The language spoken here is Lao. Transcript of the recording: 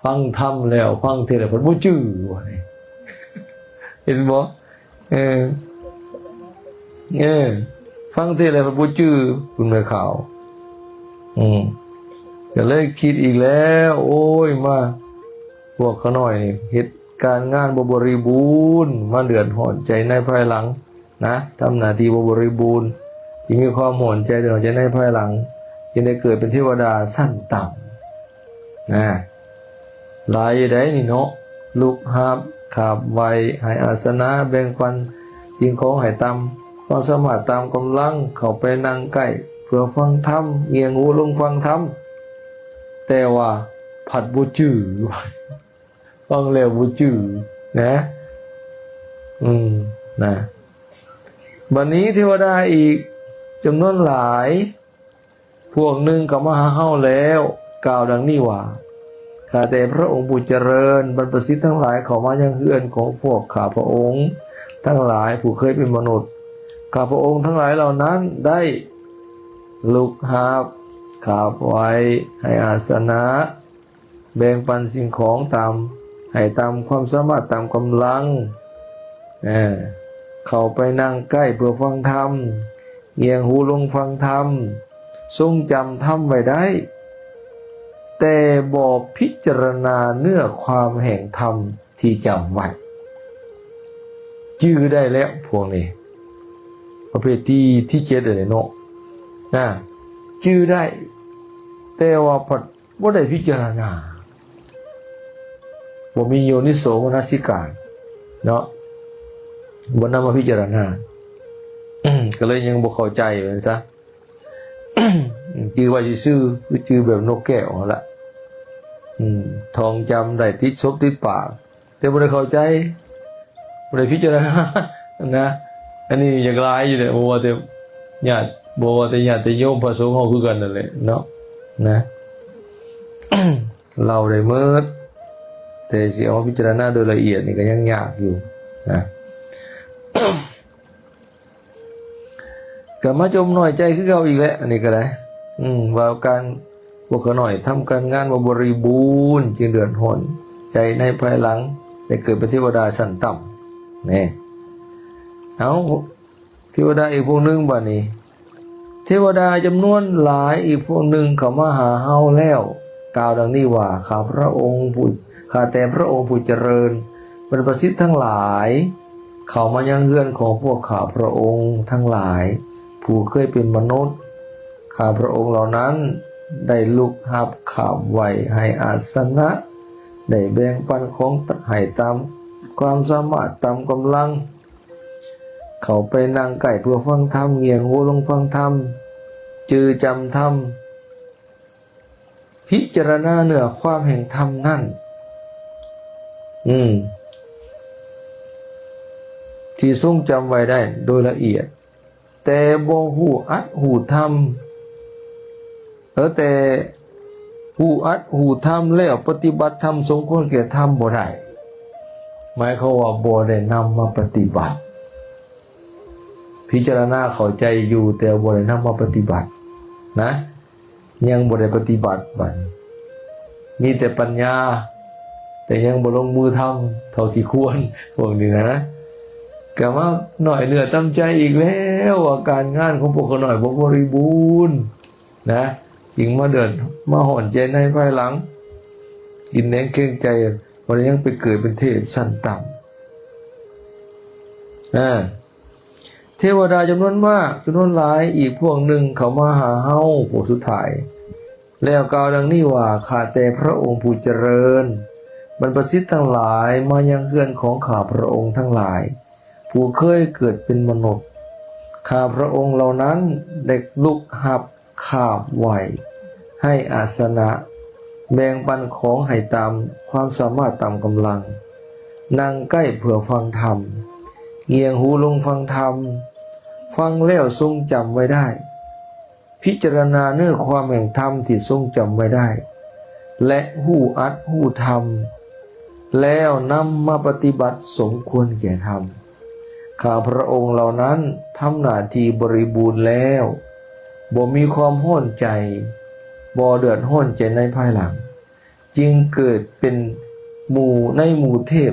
ຟັງທຳແລ້ວ ຟັງເທດແລ້ວເພິ່ນບໍ່ຈື່ວ່ານີ້ ເຫັນບໍ່? ເອີ ເອີ ຟັງເທດແລ້ວເພິ່ນບໍ່ຈື່ ຄຸນແມ່ຂາວ. ອືມ ກໍເລີຍຄິດອີກແລ້ວ ໂອ້ຍ ມາ ພວກຂ້ານ້ອຍນີ້ເຮັດການງານບໍ່ບໍລິບູນ ມາເດືອດຮ້ອນໃຈໃນພາຍຫຼັງນະ ທຳໜ້າທີ່ບໍ່ບໍລິບູນ ທີ່ມີຄວາມຮ້ອນໃຈ ເດືອດຮ້ອນໃຈໃນພາຍຫຼັງ ຈຶ່ງໄດ້ເກີດເປັນເທວະດາຊັ້ນຕ່ຳນະ. ຫຼາຍຢູ່ໃດນີ້ເນາະ ລຸກຮັບ ຂາບໄຫວ້ ໃຫ້ອາສະນະ ແບ່ງປັນສິ່ງຂອງໃຫ້ຕາມຄວາມສາມາດຕາມກຳລັງ ເຂົ້າໄປນັ່ງໃກ້ເພື່ອຟັງທຳ ງຽງຫູລົງຟັງທຳ ແຕ່ວ່າພັດບໍ່ຈື່ ຟັງແລ້ວບໍ່ຈື່ນະ ອືມ ນະ. ບັດນີ້ເທວະດາອີກຈຳນວນຫຼາຍ ພວກໜຶ່ງເຂົ້າມາຫາເຮົາແລ້ວ ກ່າວດັ່ງນີ້ວ່າ ຂ້າແຕ່ພະອົງຜູ້ຈະເລີນ, ບັນພະຊິດທັງຫຼາຍເຂົ້າມາຍັງເຮືອນຂອງພວກຂ້າພະອົງທັງຫຼາຍຜູ້ເຄີຍເປັນມະນຸດ. ຂ້າພະອົງທັງຫຼາຍເຫຼົ່ານັ້ນໄດ້ລຸກຮັບ, ຂາບໄຫວ້, ໃຫ້ອາສະນະ, ແບ່ງປັນສິ່ງຂອງຕາມ, ໃຫ້ຕາມຄວາມສາມາດ, ຕາມກຳລັງ, ເຂົ້າໄປນັ່ງໃກ້ເພື່ອຟັງທຳ, ງຽງຫູລົງຟັງທຳ, ຊົງຈຳທຳໄວ້ໄດ້, ແຕ່ບໍ່ພິຈາລະນາເນື້ອຄວາມແຫ່ງທຳທີ່ຈຳໄວ້. ຈື່ໄດ້ແລ້ວພວກນີ້ ປະເພດທີ່ ທີ່ເຈັດເດ້ເນາະ ນະ ຈື່ໄດ້ ແຕ່ວ່າພັດ ບໍ່ໄດ້ພິຈາລະນາ ບໍ່ມີໂຍນິໂສມະນະສິການເນາະ ບໍ່ນຳມາພິຈາລະນາ ກໍເລີຍຍັງບໍ່ເຂົ້າໃຈວ່າຊັ້ນຊະ ຈື່ໄວ້ຊື່ໆ ຄືຈື່ແບບນົກແກ້ວຫັ້ນລະ ອືມ ທ່ອງຈຳໄດ້ຕິດສົບຕິດປາກ ແຕ່ບໍ່ໄດ້ເຂົ້າໃຈ ບໍ່ໄດ້ພິຈາລະນານະ ອັນນີ້ຢາກຫຼາຍຢູ່ເດ້ ບໍ່ວ່າແຕ່ຍາດ ບໍ່ວ່າແຕ່ຍາດແຕ່ໂຍມພະສົງເຮົາຄືກັນນັ້ນແຫຼະເນາະ ນະ ເລົ່າໄດ້ໝົດ ແຕ່ຊິເອົາມາພິຈາລະນາໂດຍລະອຽດນີ້ກໍຍັງຍາກຢູ່ນະ ກໍມາຈົ່ມນ້ອຍໃຈຄືເກົ່າອີກແຫຼະ ອັນນີ້ກໍໄດ້ ອືມ ວ່າການ ພວກຂ້ານ້ອຍທຳການງານບໍ່ບໍລິບູນ ຈຶ່ງເດືອດຮ້ອນໃຈໃນພາຍຫຼັງ ໄດ້ເກີດເປັນເທວະດາຊັ້ນຕ່ຳ ແນ່ ເອົາ ເທວະດາອີກພວກໜຶ່ງບາດນີ້ ເທວະດາຈຳນວນຫຼາຍອີກພວກໜຶ່ງເຂົ້າມາຫາເຮົາແລ້ວ ກ່າວດັ່ງນີ້ວ່າ ຂ້າພະອົງຜູ້ ຂ້າແຕ່ພະອົງຜູ້ຈະເລີນ ບັນພະສິດທັງຫຼາຍ ເຂົ້າມາຍັງເຮືອນຂອງພວກຂ້າພະອົງທັງຫຼາຍ ຜູ້ເຄີຍເປັນມະນຸດ ຂ້າພະອົງເຫຼົ່ານັ້ນໄດ້ລຸກຮັບຂາບໄຫວ້ໃຫ້ອາສະນະ ໄດ້ແບ່ງປັນຂອງໃຫ້ຕາມຄວາມສາມາດຕາມກຳລັງ ເຂົ້າໄປນັ່ງໃກ້ເພື່ອຟັງທຳ ງຽງຫູລົງຟັງທຳ ຈື່ຈຳທຳ ພິຈາລະນາເນື້ອຄວາມແຫ່ງທຳນັ້ນ ອືມ ທີ່ຊົງຈຳໄວ້ໄດ້ໂດຍລະອຽດ ແຕ່ບໍ່ຮູ້ອັດຮູ້ທຳ ເອີ ແຕ່ຮູ້ອັດຮູ້ທຳແລ້ວປະຕິບັດທຳສົມຄວນແກ່ທຳບໍ່ໄດ້ ໝາຍຄວາມວ່າບໍ່ໄດ້ນຳມາປະຕິບັດ ພິຈາລະນາເຂົ້າໃຈຢູ່ ແຕ່ບໍ່ໄດ້ນຳມາປະຕິບັດນະ ຍັງບໍ່ໄດ້ປະຕິບັດ ບາດນີ້ມີແຕ່ປັນຍາ ແຕ່ຍັງບໍ່ລົງມືທຳເທົ່າທີ່ຄວນ ພວກນີ້ນະ ກໍມານ້ອຍເນື້ອຕ່ຳໃຈອີກແລ້ວ ວ່າການງານຂອງພວກຂ້ານ້ອຍບໍ່ບໍລິບູນນະ ຈຶ່ງມາເດືອດ ມາຮ້ອນໃຈໃນພາຍຫຼັງ ກິນແໜງແຂງໃຈ ບໍ່ໄດ້ຍັງໄປເກີດເປັນເທບຊັ້ນຕ່ຳ ອາ ເທວະດາຈຳນວນມາກ ຈຳນວນຫຼາຍອີກພວກໜຶ່ງເຂົ້າມາຫາເຮົາ ພວກສຸດທ້າຍ ແລ້ວກ່າວດັ່ງນີ້ວ່າ ຂ້າແຕ່ພະອົງຜູ້ຈະເລີນ, ບັນພະສິດທັງຫຼາຍມາຍັງເຮືອນຂອງຂ້າພະອົງທັງຫຼາຍ ຜູ້ເຄີຍເກີດເປັນມະນຸດ, ຂ້າພະອົງເຫຼົ່ານັ້ນໄດ້ລຸກຮັບ ຂາບໄຫວ້ ໃຫ້ອາສະນະ, ແບ່ງປັນຂອງໃຫ້ຕາມຄວາມສາມາດຕາມກຳລັງ, ນັ່ງໃກ້ເພື່ອຟັງທຳ, ງຽງຫູລົງຟັງທຳ, ຟັງແລ້ວຊົງຈຳໄວ້ໄດ້, ພິຈາລະນາເນື້ອຄວາມແຫ່ງທຳທີ່ຊົງຈຳໄວ້ໄດ້ ແລະ ຮູ້ອັດຮູ້ທຳ ແລ້ວນຳມາປະຕິບັດສົມຄວນແກ່ທຳ. ຂ້າພະອົງເຫຼົ່ານັ້ນທຳໜ້າທີ່ບໍລິບູນແລ້ວ, ບໍ່ມີຄວາມຮ້ອນໃຈ, ບໍ່ເດືອດຮ້ອນໃຈໃນພາຍຫຼັງ. ຈຶ່ງເກີດເປັນໝູ່ໃນໝູ່ເທບ